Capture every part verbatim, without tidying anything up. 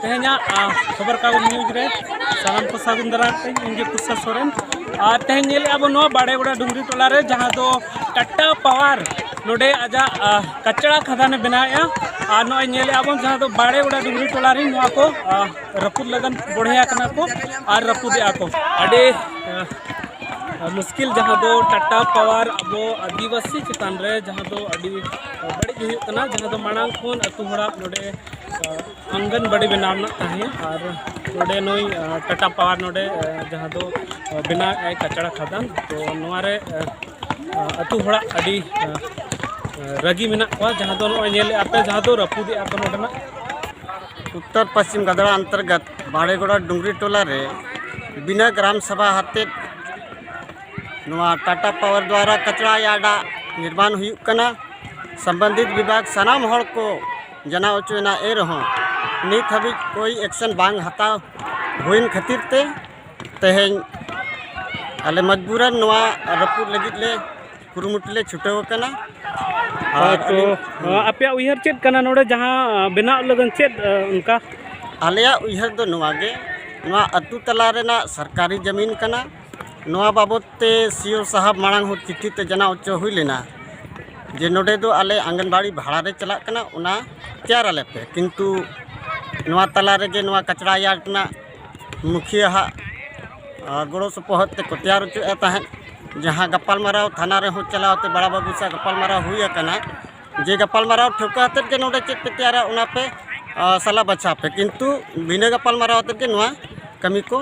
ᱛᱮᱦᱮᱧᱟᱜ ᱟ, ᱠᱷᱚᱵᱚᱨ ᱠᱟᱜᱚᱡᱽ ᱱᱤᱭᱩᱡᱽ ᱨᱮ ᱥᱟᱱᱟᱢ ᱠᱚ ᱥᱟᱹᱜᱩᱱ ᱫᱟᱨᱟᱢ ᱛᱮ ᱤᱧ ᱜᱮ ᱯᱩᱥᱟ ᱥᱚᱨᱮᱱ᱾ ᱟᱨ ᱛᱮᱦᱮᱧ ᱧᱮᱞᱮᱫᱼᱟ ᱵᱚᱱ ᱱᱚᱣᱟ ᱵᱟᱲᱮᱜᱚᱲᱟ ᱰᱩᱝᱨᱤ ᱴᱚᱞᱟ ᱨᱮ, ᱡᱟᱦᱟᱸ ᱫᱚ ᱴᱟᱴᱟ ᱯᱟᱣᱟᱨ ᱱᱚᱰᱮ ᱟᱡᱟᱜ ᱟ, ᱠᱟᱪᱲᱟ ᱠᱷᱟᱫᱟᱱᱮ ᱵᱮᱱᱟᱣᱮᱫᱼᱟ᱾ ᱟᱨ ᱱᱚᱜᱼᱚᱭ ᱧᱮᱞᱮᱫᱼᱟ ᱵᱚᱱ ᱡᱟᱦᱟᱸ ᱫᱚ ᱵᱟᱲᱮᱜᱚᱲᱟ ᱰᱩᱝᱨᱤ ᱴᱚᱞᱟ ᱨᱮ ᱱᱚᱣᱟ ᱠᱚ ᱟ, ᱨᱟᱹᱯᱩᱫ ᱞᱟᱹᱜᱤᱫ ᱵᱚᱲᱦᱮ ᱟᱠᱟᱱᱟ ᱠᱚ ᱟᱨ ᱨᱟᱹᱯᱩᱫᱮᱜᱼᱟ ᱠᱚ᱾ ᱟᱹᱰᱤ ᱟ, ᱢᱩᱥᱠᱤᱞ ᱡᱟᱦᱟᱸ ᱫᱚ ᱴᱟᱴᱟ ᱯᱟᱣᱟᱨ ᱟᱵᱚ ᱟᱹᱫᱤᱵᱟᱹᱥᱤ ᱪᱮᱛᱟᱱ ᱨᱮ ᱡᱟᱦᱟᱸ ᱫᱚ ᱟᱹᱰᱤ ᱵᱟᱹᱲᱤᱡ ᱦᱩᱭᱩᱜ ᱠᱟᱱᱟ, ᱡᱟᱦᱟᱸ ᱫᱚ ᱢᱟᱲᱟᱝ ᱠᱷᱚᱱ ᱟᱹᱛᱩ ᱦᱚᱲᱟᱜ ᱱᱚᱰᱮ ᱟᱝᱜᱟᱱᱵᱟᱲᱤ ᱵᱮᱱᱟᱣ ᱨᱮᱱᱟᱜ ᱛᱟᱦᱮᱸ, ᱟᱨ ᱱᱚᱰᱮ ᱱᱩᱭ ᱴᱟᱴᱟ ᱯᱟᱣᱟᱨ ᱱᱚᱰᱮ ᱡᱟᱦᱟᱸ ᱫᱚ ᱵᱮᱱᱟᱣ ᱮᱫ ᱟᱭ ᱠᱟᱪᱲᱟ ᱠᱷᱟᱫᱟᱱ, ᱛᱚ ᱱᱚᱣᱟ ᱨᱮ ᱟᱹᱛᱩ ᱦᱚᱲᱟᱜ ᱟᱹᱰᱤ ᱨᱟᱹᱜᱤ ᱢᱮᱱᱟᱜ ᱠᱚᱣᱟ, ᱡᱟᱦᱟᱸ ᱫᱚ ᱱᱚᱜᱼᱚᱭ ᱧᱮᱞᱮᱫᱼᱟ ᱯᱮ ᱡᱟᱦᱟᱸ ᱫᱚ ᱨᱟᱹᱯᱩᱫᱮᱜᱼᱟ ᱠᱚ ᱱᱚᱰᱮᱱᱟᱜ᱾ ᱩᱛᱛᱚᱨ ᱯᱚᱥᱪᱤᱢ ᱜᱟᱫᱽᱲᱟ ᱚᱱᱛᱚᱨᱜᱚᱛ ᱵᱟᱲᱮᱜᱚᱲᱟ ᱰᱩᱝᱨᱤ ᱴᱚᱞᱟ ᱨᱮ ᱵᱤᱱᱟᱹ ᱜᱨᱟᱢ ᱥᱚᱵᱷᱟ ᱦᱟᱛᱮᱫ ᱱᱚᱣᱟ ᱴᱟᱴᱟ ᱯᱟᱣᱟᱨ ᱫᱣᱟᱨᱟ ᱠᱟᱪᱲᱟ ᱭᱟᱨᱰ ᱟᱜ ᱱᱤᱨᱢᱟᱱ ᱦᱩᱭᱩᱜ ᱠᱟᱱᱟ᱾ ᱥᱚᱢᱵᱚᱱᱫᱷᱤᱛ ᱵᱤᱵᱷᱟᱜᱽ ᱥᱟᱱᱟᱢ ᱦᱚᱲ ᱠᱚ ᱡᱟᱱᱟᱣ ᱦᱚᱪᱚᱭᱮᱱᱟ, ᱮᱱ ᱨᱮᱦᱚᱸ ᱱᱤᱛ ᱦᱟᱹᱵᱤᱡ ᱠᱳᱭ ᱮᱠᱥᱮᱱ ᱵᱟᱝ ᱦᱟᱛᱟᱣ ᱦᱩᱭᱮᱱ ᱠᱷᱟᱹᱛᱤᱨ ᱛᱮ ᱛᱮᱦᱮᱧ ᱟᱞᱮ ᱢᱚᱡᱽᱵᱩᱨᱟᱱ ᱱᱚᱣᱟ ᱨᱟᱹᱯᱩᱫ ᱞᱟᱹᱜᱤᱫ ᱞᱮ ᱠᱩᱨᱩᱢᱩᱴᱩ ᱞᱮ ᱪᱷᱩᱴᱟᱹᱣ ᱟᱠᱟᱱᱟ᱾ ᱟᱨ ᱛᱚ ᱟᱹᱞᱤᱧ ᱟᱯᱮᱭᱟᱜ ᱩᱭᱦᱟᱹᱨ ᱪᱮᱫ ᱠᱟᱱᱟ ᱱᱚᱰᱮ ᱡᱟᱦᱟᱸ ᱵᱮᱱᱟᱣ ᱞᱟᱹᱜᱤᱫ ᱪᱮᱫ ᱚᱱᱠᱟ? ᱟᱞᱮᱭᱟᱜ ᱩᱭᱦᱟᱹᱨ ᱫᱚ ᱱᱚᱣᱟ ᱜᱮ, ᱱᱚᱣᱟ ᱟᱹᱛᱩ ᱛᱟᱞᱟ ᱨᱮᱱᱟᱜ ᱥᱚᱨᱠᱟᱨᱤ ᱡᱟᱹᱢᱤᱱ ᱠᱟᱱᱟ᱾ ᱱᱚᱣᱟ ᱵᱟᱵᱚᱫ ᱛᱮ ᱥᱤ ᱳ ᱥᱟᱦᱟᱵ ᱢᱟᱲᱟᱝ ᱦᱚᱸ ᱪᱤᱴᱷᱤ ᱛᱮ ᱡᱟᱱᱟᱣ ᱦᱚᱪᱚ ᱦᱩᱭ ᱞᱮᱱᱟ ᱡᱮ ᱱᱚᱰᱮ ᱫᱚ ᱟᱞᱮ ᱟᱝᱜᱟᱱᱵᱟᱲᱤ ᱵᱷᱟᱲᱟ ᱨᱮ ᱪᱟᱞᱟᱜ ᱠᱟᱱᱟ, ᱚᱱᱟ ᱛᱮᱭᱟᱨ ᱟᱞᱮ ᱯᱮ, ᱠᱤᱱᱛᱩ ᱱᱚᱣᱟ ᱛᱟᱞᱟ ᱨᱮᱜᱮ ᱱᱚᱣᱟ ᱠᱟᱪᱲᱟ ᱭᱟᱨᱰ ᱨᱮᱱᱟᱜ ᱢᱩᱠᱷᱤᱭᱟᱹ ᱦᱟᱜ ᱟᱨ ᱜᱚᱲᱚ ᱥᱚᱯᱚᱦᱚᱫ ᱛᱮᱠᱚ ᱛᱮᱭᱟᱨ ᱦᱚᱪᱚᱭᱮᱫ ᱛᱟᱦᱮᱸᱫ᱾ ᱡᱟᱦᱟᱸ ᱜᱟᱯᱟᱞᱢᱟᱨᱟᱣ ᱛᱷᱟᱱᱟ ᱨᱮᱦᱚᱸ ᱪᱟᱞᱟᱣ ᱛᱮ ᱵᱟᱲᱟ ᱵᱟᱹᱵᱩ ᱥᱟᱶ ᱜᱟᱯᱟᱞᱢᱟᱨᱟᱣ ᱦᱩᱭ ᱟᱠᱟᱱᱟ, ᱡᱮ ᱜᱟᱯᱟᱞᱢᱟᱨᱟᱣ ᱴᱷᱟᱹᱣᱠᱟᱹ ᱟᱛᱮᱫ ᱜᱮ ᱱᱚᱰᱮ ᱪᱮᱫ ᱯᱮ ᱛᱮᱭᱟᱨᱟ ᱚᱱᱟ ᱯᱮ ᱥᱟᱞᱟ ᱵᱟᱪᱷᱟᱣ ᱯᱮ, ᱠᱤᱱᱛᱩ ᱵᱤᱱᱟᱹ ᱜᱟᱯᱟᱞᱢᱟᱨᱟᱣ ᱟᱛᱮᱫ ᱜᱮ ᱱᱚᱣᱟ ᱠᱟᱹᱢᱤ ᱠᱚ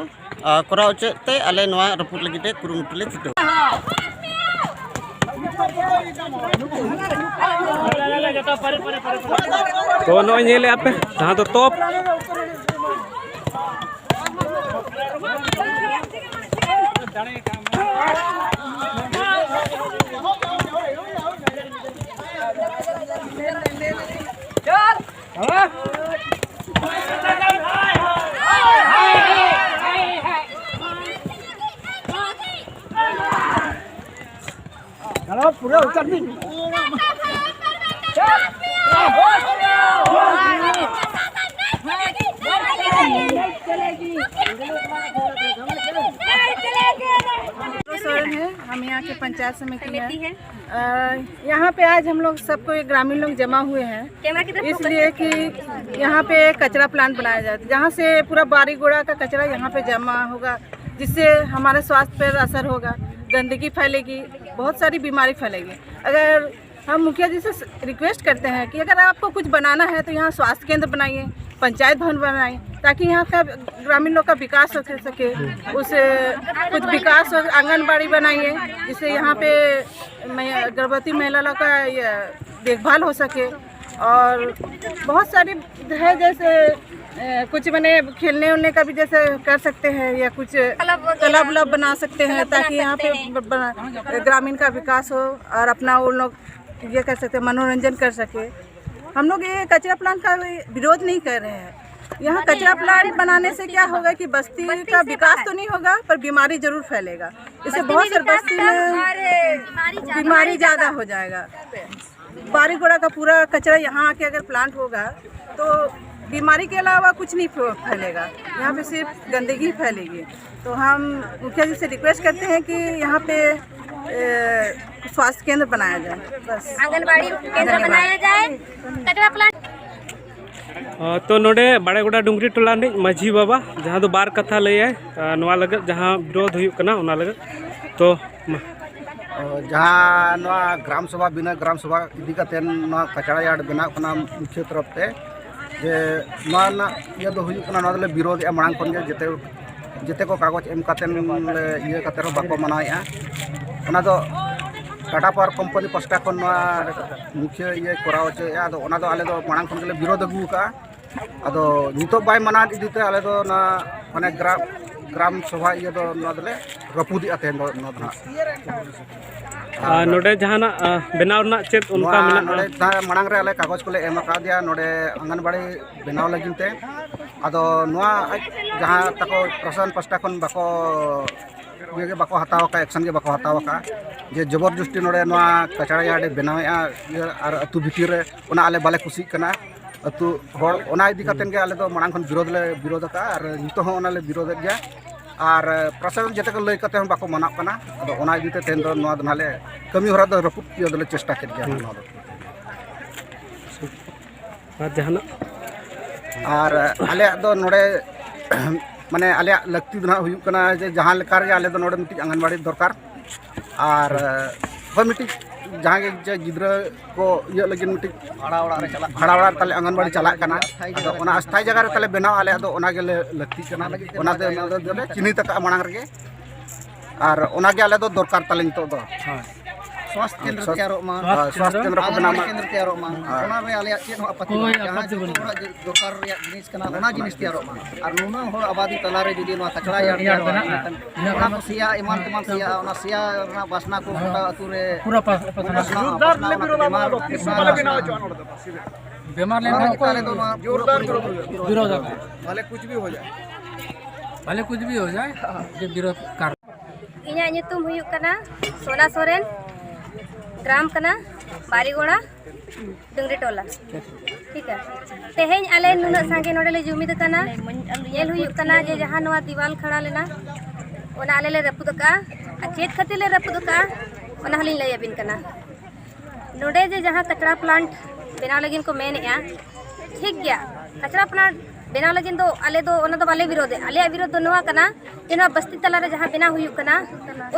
ᱠᱚᱨᱟᱣ ᱦᱚᱪᱚᱭᱮᱫ ᱛᱮ ᱟᱞᱮ ᱱᱚᱣᱟ ᱨᱟᱹᱯᱩᱫ ᱞᱟᱹᱜᱤᱫ ᱛᱮ ᱠᱩᱨᱩᱢᱩᱴᱩ ᱞᱮ ᱪᱷᱩᱴᱟᱹᱣ᱾ ᱛᱚ ᱱᱚᱜᱼᱚᱭ ᱧᱮᱞᱮᱫᱼᱟ ᱯᱮ ᱡᱟᱦᱟᱸ ᱫᱚ ᱛᱚᱯ᱾ ᱯᱩᱨᱟᱹ ᱩᱪᱟᱹᱲ ᱢᱮ᱾ सोरेन है, हम यहाँ के पंचायत समिति हैं। अ, यहाँ पे आज हम लोग सबको, ये ग्रामीण लोग जमा हुए हैं इसलिए कि यहाँ पे कचरा प्लांट बनाया जाए, जहाँ से पूरा बारी गोड़ा का कचरा यहाँ पे जमा होगा, जिससे हमारे स्वास्थ्य पर असर होगा, गंदगी फैलेगी, बहुत सारी बीमारी फैलेगी। अगर हम मुखिया जी से रिक्वेस्ट करते हैं कि अगर आपको कुछ बनाना है तो यहाँ स्वास्थ्य केंद्र बनाइए, पंचायत भवन बनाइए, ताकि यहाँ का ग्रामीण लोग का विकास हो सके। उसे कुछ विकास हो, आंगनबाड़ी बनाइए, जिससे यहाँ पे मैं, गर्भवती महिला लोग का ये देखभाल हो सके। और बहुत सारी है, जैसे अ, कुछ मैंने खेलने उलने का भी जैसे कर सकते हैं, या कुछ क्लब वगैरह। क्लब उलब बना सकते हैं, क्लब बना ताकि यहाँ पे सकते हैं। ब-, ब-, ग्रामीण का विकास हो और अपना उन लोग ये कर सकते हैं, मनोरंजन कर सके। हम लोग ये कचरा प्लांट का विरोध नहीं कर रहे हैं। यहाँ कचरा प्लांट बनाने से क्या होगा कि बस्ती का विकास तो नहीं होगा, पर बीमारी जरूर फैलेगा। इससे बहुत सारी बस्ती में बीमारी ज़्यादा हो जाएगा। बारी गोड़ा का पूरा कचरा यहाँ आके अगर प्लांट होगा तो बीमारी के अलावा कुछ नहीं फै-, फैलेगा। यहाँ पे सिर्फ गंदगी फैलेगी। तो हम मुखिया जी से रिक्वेस्ट करते हैं कि यहाँ पे, ए, स्वास्थ्य केंद्र बनाया जाए। बस। आंगनबाड़ी केंद्र बनाया जाए, कचरा प्लांट। ᱛᱚ ᱱᱚᱰᱮ ᱵᱟᱲᱮᱜᱚᱰᱟ ᱰᱩᱝᱜᱽᱨᱤ ᱴᱚᱞᱟ ᱨᱤᱱᱤᱡ ᱢᱟᱹᱡᱷᱤ ᱵᱟᱵᱟ, ᱡᱟᱦᱟᱸ ᱫᱚ ᱵᱟᱨ ᱠᱟᱛᱷᱟ ᱞᱟᱹᱭᱟᱭ, ᱟᱨ ᱱᱚᱣᱟ ᱞᱟᱹᱜᱤᱫ ᱡᱟᱦᱟᱸ ᱵᱤᱨᱳᱫᱷ ᱦᱩᱭᱩᱜ ᱠᱟᱱᱟ ᱚᱱᱟ ᱞᱟᱹᱜᱤᱫ᱾ ᱛᱚ ᱢᱟ᱾ ᱡᱟᱦᱟᱸ ᱱᱚᱣᱟ ᱜᱨᱟᱢ ᱥᱚᱵᱷᱟ, ᱵᱤᱱᱟᱹ ᱜᱨᱟᱢ ᱥᱚᱵᱷᱟ ᱤᱫᱤ ᱠᱟᱛᱮ ᱱᱚᱣᱟ ᱠᱟᱪᱲᱟ ᱭᱟᱨᱰ ᱵᱮᱱᱟᱣ ᱠᱟᱱᱟ ᱢᱩᱠᱷᱤᱭᱟᱹ ᱛᱚᱨᱚᱯ ᱛᱮ, ᱡᱮ ᱱᱚᱣᱟ ᱨᱮᱱᱟᱜ ᱤᱭᱟᱹ ᱫᱚ ᱦᱩᱭᱩᱜ ᱠᱟᱱᱟ, ᱱᱚᱣᱟ ᱫᱚᱞᱮ ᱵᱤᱨᱳᱫᱷᱮᱜᱼᱟ ᱢᱟᱲᱟᱝ ᱠᱷᱚᱱ ᱜᱮ, ᱡᱮᱛᱮ, ᱡᱮᱛᱮ ᱠᱚ ᱠᱟᱜᱚᱡᱽ ᱮᱢ ᱠᱟᱛᱮ ᱞᱮ ᱤᱭᱟᱹ ᱠᱟᱛᱮ ᱨᱮᱦᱚᱸ ᱵᱟᱠᱚ ᱢᱟᱱᱟᱣᱮᱫᱼᱟ᱾ ᱚᱱᱟ ᱫᱚ ᱴᱟᱴᱟ ᱯᱟᱣᱟᱨ ᱠᱳᱢᱯᱟᱱᱤ ᱯᱟᱥᱴᱟ ᱠᱷᱚᱱ ᱱᱚᱣᱟ ᱢᱩᱠᱷᱤᱭᱟᱹ ᱤᱭᱟᱹ ᱠᱚᱨᱟᱣ ᱦᱚᱪᱚᱭᱮᱫᱼᱟ᱾ ᱟᱫᱚ ᱚᱱᱟ ᱫᱚ ᱟᱞᱮ ᱫᱚ ᱢᱟᱲᱟᱝ ᱠᱷᱚᱱ ᱜᱮᱞᱮ ᱵᱤᱨᱳᱫᱷ ᱟᱹᱜᱩ ᱟᱠᱟᱫᱼᱟ᱾ ᱟᱫᱚ ᱱᱤᱛᱚᱜ ᱵᱟᱭ ᱢᱟᱱᱟᱣ ᱤᱫᱤ ᱛᱮ ᱟᱞᱮ ᱫᱚ ᱚᱱᱟ ᱢᱟᱱᱮ ᱜᱨᱟᱢ, ᱜᱨᱟᱢ ᱥᱚᱵᱷᱟ ᱤᱭᱟᱹ ᱫᱚ ᱱᱚᱣᱟ ᱫᱚᱞᱮ ᱨᱟᱹᱯᱩᱫᱮᱜᱼᱟ ᱛᱮᱦᱮᱧ ᱫᱚ, ᱱᱚᱣᱟ ᱫᱚ ᱱᱟᱦᱟᱜ᱾ ᱟᱨ ᱱᱚᱰᱮ ᱡᱟᱦᱟᱱᱟᱜ, ᱟ, ᱵᱮᱱᱟᱣ ᱨᱮᱱᱟᱜ ᱪᱮᱫ ᱚᱱᱠᱟ ᱱᱚᱣᱟ ᱢᱮᱱᱟᱜᱼᱟ? ᱱᱚᱰᱮ ᱡᱟᱦᱟᱸ ᱢᱟᱲᱟᱝ ᱨᱮ ᱟᱞᱮ ᱠᱟᱜᱚᱡᱽ ᱠᱚᱞᱮ ᱮᱢ ᱟᱠᱟᱫᱮᱭᱟ ᱱᱚᱰᱮ ᱟᱸᱜᱟᱱᱵᱟᱲᱤ ᱵᱮᱱᱟᱣ ᱞᱟᱹᱜᱤᱫ ᱛᱮ, ᱟᱫᱚ ᱱᱚᱣᱟ ᱟᱡ ᱡᱟᱦᱟᱸ ᱛᱟᱠᱚ ᱯᱨᱚᱥᱟᱥᱚᱱ ᱯᱟᱥᱴᱟ ᱠᱷᱚᱱ ᱵᱟᱠᱚ, ᱤᱭᱟᱹ ᱜᱮ ᱵᱟᱠᱚ ᱦᱟᱛᱟᱣ ᱟᱠᱟᱫ, ᱮᱠᱥᱚᱱ ᱜᱮ ᱵᱟᱠᱚ ᱦᱟᱛᱟᱣ ᱟᱠᱟᱫ, ᱡᱮ ᱡᱚᱵᱚᱨ ᱡᱚᱥᱴᱤ ᱱᱚᱰᱮ ᱱᱚᱣᱟ ᱠᱟᱪᱲᱟ ᱭᱟᱨᱰ ᱮ ᱵᱮᱱᱟᱣᱮᱫᱼᱟ, ᱤᱭᱟᱹ ᱟᱨ ᱟᱹᱛᱩ ᱵᱷᱤᱛᱤᱨ ᱨᱮ, ᱚᱱᱟ ᱟᱞᱮ ᱵᱟᱞᱮ ᱠᱩᱥᱤᱜ ᱠᱟᱱᱟ᱾ ᱟᱹᱛᱩ ᱦᱚᱲ, ᱚᱱᱟ ᱤᱫᱤ ᱠᱟᱛᱮᱫ ᱜᱮ ᱟᱞᱮ ᱫᱚ ᱢᱟᱲᱟᱝ ᱠᱷᱚᱱ ᱵᱤᱨᱳᱫᱷ ᱞᱮ ᱵᱤᱨᱳᱫᱷ ᱟᱠᱟᱫᱼᱟ ᱟᱨ ᱱᱤᱛᱚᱜ ᱦᱚᱸ ᱚᱱᱟ ᱞᱮ ᱵᱤᱨᱳᱫᱷᱮᱫ ᱜᱮᱭᱟ᱾ ᱟᱨ ᱯᱨᱚᱥᱟᱥᱚᱱ ᱡᱮᱛᱮ ᱠᱚ ᱞᱟᱹᱭ ᱠᱟᱛᱮ ᱦᱚᱸ ᱵᱟᱠᱚ ᱢᱟᱱᱟᱜ ᱠᱟᱱᱟ᱾ ᱟᱫᱚ ᱚᱱᱟ ᱤᱫᱤ ᱛᱮ ᱛᱮᱦᱮᱧ ᱫᱚ ᱱᱚᱣᱟ ᱫᱚ ᱱᱟᱦᱟᱜ ᱞᱮ ᱠᱟᱹᱢᱤ ᱦᱚᱨᱟ ᱫᱚ ᱨᱟᱹᱯᱩᱫ ᱤᱭᱟᱹ ᱫᱚᱞᱮ ᱪᱮᱥᱴᱟ ᱠᱮᱫ ᱜᱮᱭᱟ ᱱᱚᱣᱟ ᱫᱚ᱾ ᱟᱨ ᱡᱟᱦᱟᱱᱟᱜ ᱟᱨ ᱟᱞᱮᱭᱟᱜ ᱫᱚ ᱱᱚᱰᱮ ᱢᱟᱱᱮ ᱟᱞᱮᱭᱟᱜ ᱞᱟᱹᱠᱛᱤ ᱫᱚ ᱱᱟᱦᱟᱜ ᱦᱩᱭᱩᱜ ᱠᱟᱱᱟ ᱡᱮ ᱡᱟᱦᱟᱸ ᱞᱮᱠᱟ ᱨᱮᱜᱮ ᱟᱞᱮ ᱫᱚ ᱱᱚᱰᱮ ᱢᱤᱫᱴᱤᱡ ᱟᱸᱜᱟᱱᱵᱟᱲᱤ ᱫᱚᱨᱠᱟᱨ᱾ ᱟᱨ ᱦᱳᱭ, ᱢᱤᱫᱴᱤᱡ ᱡᱟᱦᱟᱸ ᱜᱮ ᱡᱮ ᱜᱤᱫᱽᱨᱟᱹ ᱠᱚ ᱤᱭᱟᱹᱜ ᱞᱟᱹᱜᱤᱫ ᱢᱤᱫᱴᱤᱡ ᱵᱷᱟᱲᱟ ᱚᱲᱟᱜ ᱨᱮ ᱪᱟᱞᱟᱜ ᱵᱷᱟᱲᱟ ᱚᱲᱟᱜ ᱨᱮ ᱛᱟᱞᱮ ᱟᱸᱜᱟᱱᱵᱟᱲᱤ ᱪᱟᱞᱟᱜ ᱠᱟᱱᱟ᱾ ᱟᱫᱚ ᱚᱱᱟ ᱟᱥᱛᱷᱟᱭᱤ ᱡᱟᱭᱜᱟ ᱨᱮ ᱛᱟᱞᱮ ᱵᱮᱱᱟᱣ ᱟᱞᱮᱭᱟᱜ ᱫᱚ ᱚᱱᱟ ᱜᱮᱞᱮ ᱞᱟᱹᱠᱛᱤᱜ ᱠᱟᱱᱟ᱾ ᱚᱱᱟ ᱫᱚ ᱚᱱᱟ ᱫᱚᱞᱮ ᱪᱤᱱᱦᱟᱹ ᱟᱠᱟᱫᱼᱟ ᱢᱟᱲᱟᱝ ᱨᱮᱜᱮ᱾ ᱟᱨ ᱚᱱᱟᱜᱮ ᱟᱞᱮ ᱫᱚ ᱫᱚᱨᱠᱟᱨ ᱛᱟᱞᱮ ᱱᱤᱛᱚᱜ ᱫᱚ᱾ ᱥᱟᱥᱛᱷ ᱠᱮᱱᱫᱨᱚ ᱛᱮᱭᱟᱨᱚᱜ ᱢᱟ᱾ ᱥᱟᱥᱛᱷ ᱠᱮᱱᱫᱨ ᱠᱚ ᱵᱮᱱᱟᱣ ᱟᱸᱜᱟᱱᱵᱟᱲᱤ ᱠᱮᱱᱫᱨᱚ ᱛᱮᱭᱟᱨᱚᱜ ᱢᱟ᱾ ᱚᱱᱟ ᱨᱮ ᱟᱞᱮᱭᱟᱜ ᱪᱮᱫ ᱦᱚᱸ ᱟᱯᱟᱛᱛᱤ ᱵᱟᱹᱱᱩᱜᱼᱟ᱾ ᱡᱟᱦᱟᱸ ᱡᱚᱛᱚ ᱦᱚᱲᱟᱜ ᱫᱚᱨᱠᱟᱨ ᱨᱮᱭᱟᱜ ᱡᱤᱱᱤᱥ ᱠᱟᱱᱟ, ᱚᱱᱟ ᱡᱤᱱᱤᱥ ᱛᱮᱭᱟᱨᱚᱜ ᱢᱟ᱾ ᱟᱨ ᱱᱩᱱᱟᱹᱜ ᱦᱚᱲ ᱟᱵᱟᱫᱤ ᱛᱟᱞᱟᱨᱮ ᱡᱩᱫᱤ ᱱᱚᱣᱟ ᱠᱟᱪᱲᱟ ᱭᱟᱨᱰ ᱛᱮᱭᱟᱨᱚᱜᱼᱟ, ᱚᱱᱟ ᱠᱚ ᱥᱮᱭᱟ ᱮᱢᱟᱱ ᱛᱮᱢᱟᱱ ᱥᱮᱭᱟ, ᱚᱱᱟ ᱥᱮᱭᱟ ᱨᱮᱱᱟᱜ ᱵᱟᱥᱱᱟ ᱠᱚ ᱜᱚᱴᱟ ᱟᱹᱛᱩ ᱨᱮ ᱯᱟᱥᱱᱟᱜᱼᱟ, ᱯᱟᱥᱱᱟᱜᱼᱟ, ᱚᱱᱟ ᱠᱚ ᱵᱮᱢᱟᱨ ᱵᱮᱢᱟᱨ ᱞᱮᱱᱠᱷᱟᱱ ᱠᱚ ᱡᱳᱨᱫᱟᱨ ᱵᱤᱨᱳᱫᱷ ᱟᱠᱟᱫᱟ᱾ ᱵᱷᱟᱞᱮ ᱠᱩᱪ ᱵᱤ ᱦᱳ ᱡᱟᱭ᱾ ᱵᱷᱟᱞᱮ ᱠᱩᱪ ᱵᱤ ᱦᱳ ᱡᱟᱭ, ᱡᱮ ᱵᱤᱨᱳᱫᱷ ᱠᱟᱨ ᱤᱧᱟᱹᱜ ᱧᱩᱛᱩᱢ ᱦᱩᱭᱩᱜ ᱠᱟᱱᱟ ᱥᱳᱱᱟ ᱥᱚᱨᱮᱱ, ᱜᱨᱟᱢ ᱠᱟᱱᱟ ᱵᱟᱨᱤᱜᱚᱲᱟ, ᱰᱩᱝᱨᱤ ᱴᱚᱞᱟ᱾ ᱴᱷᱤᱠ ᱜᱮᱭᱟ, ᱛᱮᱦᱮᱧ ᱟᱞᱮ ᱱᱩᱱᱟᱹᱜ ᱥᱟᱸᱜᱮ ᱱᱚᱰᱮ ᱞᱮ ᱡᱩᱢᱤᱫ ᱟᱠᱟᱱᱟ, ᱧᱮᱞ ᱦᱩᱭᱩᱜ ᱠᱟᱱᱟ ᱡᱮ ᱡᱟᱦᱟᱸ ᱱᱚᱣᱟ ᱫᱤᱣᱟᱞ ᱠᱷᱟᱲᱟ ᱞᱮᱱᱟ, ᱚᱱᱟ ᱟᱞᱮ ᱞᱮ ᱨᱟᱹᱯᱩᱫ ᱟᱠᱟᱫᱼᱟ᱾ ᱟᱨ ᱪᱮᱫ ᱠᱷᱟᱹᱛᱤᱨ ᱞᱮ ᱨᱟᱹᱯᱩᱫ ᱟᱠᱟᱫᱼᱟ, ᱚᱱᱟ ᱦᱚᱸᱞᱤᱧ ᱞᱟᱹᱭ ᱟᱹᱵᱤᱱ ᱠᱟᱱᱟ᱾ ᱱᱚᱰᱮ ᱡᱮ ᱡᱟᱦᱟᱸ ᱠᱟᱪᱲᱟ ᱯᱞᱟᱱᱴ ᱵᱮᱱᱟᱣ ᱞᱟᱹᱜᱤᱫ ᱠᱚ ᱢᱮᱱᱮᱫᱼᱟ, ᱴᱷᱤᱠ ᱜᱮᱭᱟ, ᱠᱟᱪᱲᱟ ᱯᱞᱟᱱᱴ ᱵᱮᱱᱟᱣ ᱞᱟᱹᱜᱤᱫ ᱫᱚ ᱟᱞᱮ ᱫᱚ ᱚᱱᱟ ᱫᱚ ᱵᱟᱞᱮ ᱵᱤᱨᱳᱫᱮᱜᱼᱟ᱾ ᱟᱞᱮᱭᱟᱜ ᱵᱤᱨᱳᱫ ᱫᱚ ᱱᱚᱣᱟ ᱠᱟᱱᱟ ᱡᱮ ᱱᱚᱣᱟ ᱵᱟᱥᱛᱤ ᱛᱟᱞᱟᱨᱮ ᱡᱟᱦᱟᱸ ᱵᱮᱱᱟᱣ ᱦᱩᱭᱩᱜ ᱠᱟᱱᱟ,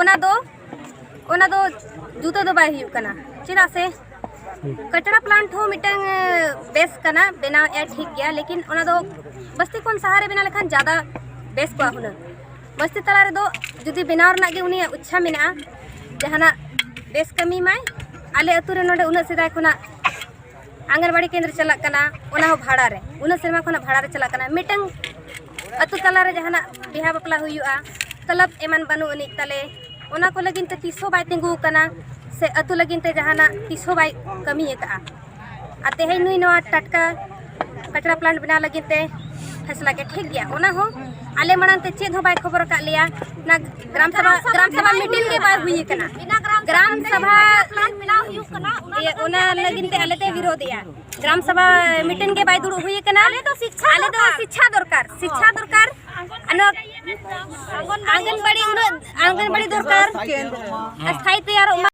ᱚᱱᱟ ᱫᱚ ᱚᱱᱟ ᱫᱚ ᱡᱩᱛᱟᱹ ᱫᱚ ᱵᱟᱭ ᱦᱩᱭᱩᱜ ᱠᱟᱱᱟ᱾ ᱪᱮᱫᱟᱜ ᱥᱮ ᱠᱟᱪᱲᱟ ᱯᱞᱟᱱᱴ ᱦᱚᱸ ᱢᱤᱫᱴᱟᱝ ᱵᱮᱥ ᱠᱟᱱᱟ, ᱵᱮᱱᱟᱣᱮᱫᱼᱟ ᱴᱷᱤᱠ ᱜᱮᱭᱟ, ᱞᱮᱠᱤᱱ ᱚᱱᱟ ᱫᱚ ᱵᱟᱥᱛᱤ ᱠᱷᱚᱱ ᱥᱟᱦᱟᱨᱮ ᱵᱮᱱᱟᱣ ᱞᱮᱠᱷᱟᱱ ᱡᱟᱫᱟ ᱵᱮᱥ ᱠᱚᱜᱼᱟ ᱦᱩᱱᱟᱹᱝ᱾ ᱵᱟᱥᱛᱤ ᱛᱟᱞᱟ ᱨᱮᱫᱚ ᱡᱩᱫᱤ ᱵᱮᱱᱟᱣ ᱨᱮᱱᱟᱜ ᱜᱮ ᱩᱱᱤᱭᱟᱜ ᱤᱪᱪᱷᱟ ᱢᱮᱱᱟᱜᱼᱟ, ᱡᱟᱦᱟᱱᱟᱜ ᱵᱮᱥ ᱠᱟᱹᱢᱤ ᱢᱟᱭ᱾ ᱟᱞᱮ ᱟᱹᱛᱩ ᱨᱮ ᱱᱚᱰᱮ ᱩᱱᱟᱹᱜ ᱥᱮᱫᱟᱭ ᱠᱷᱚᱱᱟᱜ ᱟᱸᱜᱟᱱᱵᱟᱲᱤ ᱠᱮᱱᱫᱨᱚ ᱪᱟᱞᱟᱜ ᱠᱟᱱᱟ, ᱚᱱᱟ ᱦᱚᱸ ᱵᱷᱟᱲᱟ ᱨᱮ, ᱩᱱᱟᱹᱜ ᱥᱮᱨᱢᱟ ᱠᱷᱚᱱᱟᱜ ᱵᱷᱟᱲᱟ ᱨᱮ ᱪᱟᱞᱟᱜ ᱠᱟᱱᱟ᱾ ᱢᱤᱫᱴᱟᱝ ᱟᱹᱛᱩ ᱛᱟᱞᱟ ᱨᱮ ᱡᱟᱦᱟᱱᱟᱜ ᱵᱤᱦᱟ ᱵᱟᱯᱞᱟ ᱦᱩᱭᱩᱜᱼᱟ, ᱠᱞᱟᱵᱽ ᱮᱢᱟᱱ ᱵᱟᱹᱱᱩᱜ ᱟᱹᱱᱤᱡ ᱛᱟᱞᱮ, ᱚᱱᱟ ᱠᱚ ᱞᱟᱹᱜᱤᱫ ᱛᱮ ᱛᱤᱥ ᱦᱚᱸ ᱵᱟᱭ ᱛᱤᱸᱜᱩ ᱟᱠᱟᱱᱟ ᱥᱮ ᱟᱹᱛᱩ ᱞᱟᱹᱜᱤᱫ ᱛᱮ ᱡᱟᱦᱟᱱᱟᱜ ᱛᱤᱥ ᱦᱚᱸ ᱵᱟᱭ ᱠᱟᱹᱢᱤ ᱟᱠᱟᱫᱼᱟ᱾ ᱟᱨ ᱛᱮᱦᱮᱧ ᱱᱩᱭ ᱱᱚᱣᱟ ᱴᱟᱴᱠᱟ ᱠᱟᱪᱲᱟ ᱯᱞᱟᱱᱴ ᱵᱮᱱᱟᱣ ᱞᱟᱹᱜᱤᱫ ᱛᱮ ᱯᱷᱮᱥᱞᱟ ᱠᱮᱫ, ᱴᱷᱤᱠ ᱜᱮᱭᱟ, ᱚᱱᱟ ᱦᱚᱸ ᱟᱞᱮ ᱢᱟᱲᱟᱝ ᱛᱮ ᱪᱮᱫ ᱦᱚᱸ ᱵᱟᱭ ᱠᱷᱚᱵᱚᱨ ᱟᱠᱟᱫ ᱞᱮᱭᱟ᱾ ᱚᱱᱟ ᱜᱨᱟᱢ ᱥᱚᱵᱷᱟ ᱜᱨᱟᱢ ᱥᱚᱵᱷᱟ ᱢᱤᱴᱤᱝ ᱜᱮ ᱵᱟᱭ ᱦᱩᱭ ᱟᱠᱟᱱᱟ᱾ ᱜᱨᱟᱢ ᱥᱟᱵᱷᱟ ᱯᱞᱟᱱ ᱵᱮᱱᱟᱣ ᱦᱩᱭᱩᱜ ᱠᱟᱱᱟ, ᱚᱱᱟ ᱤᱭᱟᱹ, ᱚᱱᱟ ᱞᱟᱹᱜᱤᱫ ᱛᱮ ᱟᱞᱮ ᱛᱮ ᱵᱤᱨᱳᱫᱮᱜᱼᱟ᱾ ᱜᱨᱟᱢ ᱥᱟᱵᱷᱟ ᱢᱤᱴᱤᱝ ᱜᱮ ᱵᱟᱭ ᱫᱩᱲᱩᱵ ᱦᱩᱭ ᱠᱟᱱᱟ᱾ ᱟᱞᱮ ᱫᱚ ᱥᱤᱪᱪᱷᱟ ᱟᱞᱮ ᱫᱚ ᱫᱚᱨᱠᱟᱨ᱾ ᱥᱤᱪᱪᱷᱟ ᱫᱚᱨᱠᱟᱨ, ᱥᱤᱪᱪᱷᱟ ᱫᱚᱨᱠᱟᱨ᱾ ᱟᱨ ᱱᱚᱣᱟ ᱟᱝᱜᱚᱱᱵᱟᱲᱤ, ᱩᱱᱟᱹᱜ ᱟᱝᱜᱚᱱᱵᱟᱲᱤ ᱫᱚᱨᱠᱟᱨ᱾ ᱟᱥᱛᱷᱟᱭᱤ ᱛᱮᱭᱟᱨᱚᱜ ᱢᱟ᱾